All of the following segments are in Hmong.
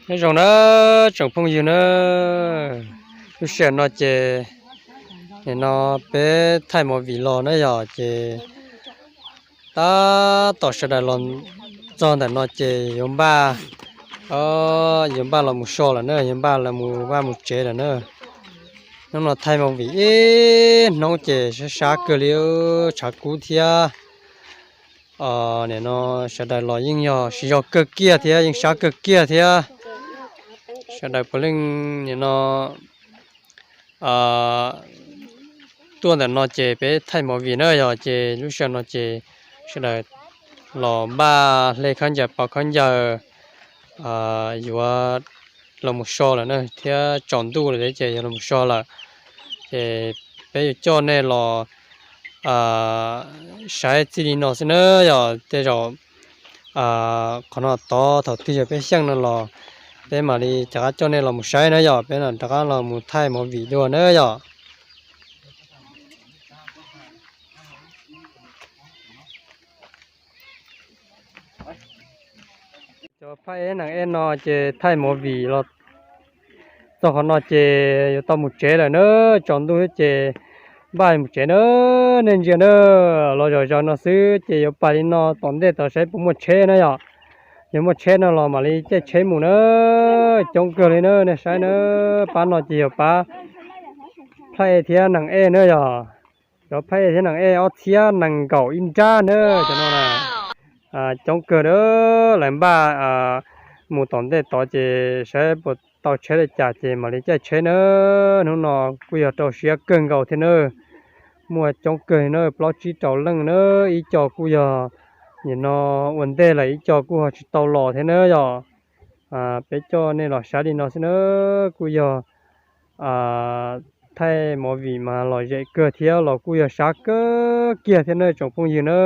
Nyob zoo na tsoom phooj ywg na, lub sij hawm no ces nim no peb thaij movie los na yog ces tab tom sawv daws los txog ntawm no ces yuav npaj, yuav npaj los mus so lawm na, yuav npaj los mus vaj mus tsev lawm na. Hnub no thaij movie ib hnub ces sab sab kawg li, tshav kub thiab. Nim no sawv daws los yeej yog siv zog kawg kiag thiab yeej sab kawg kiag thiab. Sawv daws puav leej nim no tuaj ntawm no ces peb thaij movie na yog ces lub sij hawm no ces sawv daws los npaj hle khaub ncaws pov khaub ncaws yuav los mus so lawm na thiab tsaus ntuj lawm thiab ces yuav los mus so lawm. Ces peb yuav coj nej los saib txij li no xwb na yog tej zaum qhov no tod thaum twg yog peb xyeej no los peb mam li rov qab coj nej los mus saib na yog peb rov qab los mus thaij movie dua na yog. Cov phaj ej neeg ej no ces thaij movie los txog qhov no ces yuav tau mus tsev lawm na, tsaus ntuj xwb ces npaj mus tsev na. Nej ntsia na, los zom zaws no xwb ces yuav pais li no tom ntej tod saib puas muaj tsheb na yog. Yog muaj tsheb no los mam li caij tsheb mus na. Coob kawg li na, nej saib na, pab no ces yog pab phaj ej thiab neeg ej na yog. Cov phaj ej thiab neeg ej ob txhiab nees nkaum ib nrab na cov no na. Coob kawg na, lawv npaj mus tom ntej tod ces saib puas tau tsheb li cas ces mam li caij tsheb na. Hnub no kuj yog rau siab kawg nkaus thiab na. Muaj coob kawg na, plaub tsib rau leej na, ib co kuj yog nim no ua ntej lawm ib co kuj ho tsis tau los thiab na yog. Peb coj nej los saib li no xwb na, kuj yog thaij movie mas lom zem kawg thiab los kuj yog sab kawg kiag thiab na tsoom phooj ywg na.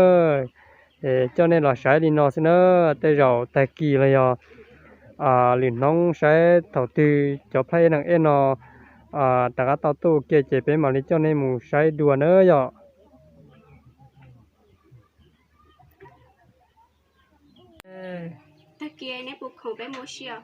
Es coj nej los saib li no xwb na, tej zaum tag kis los yog lwm hnub saib thaum twg cov phaj ej neeg ej no rov qab tau tuaj ua ke ces peb mam li coj nej mus saib dua na yom. Tag kis neb puas khoom peb mus ua si os?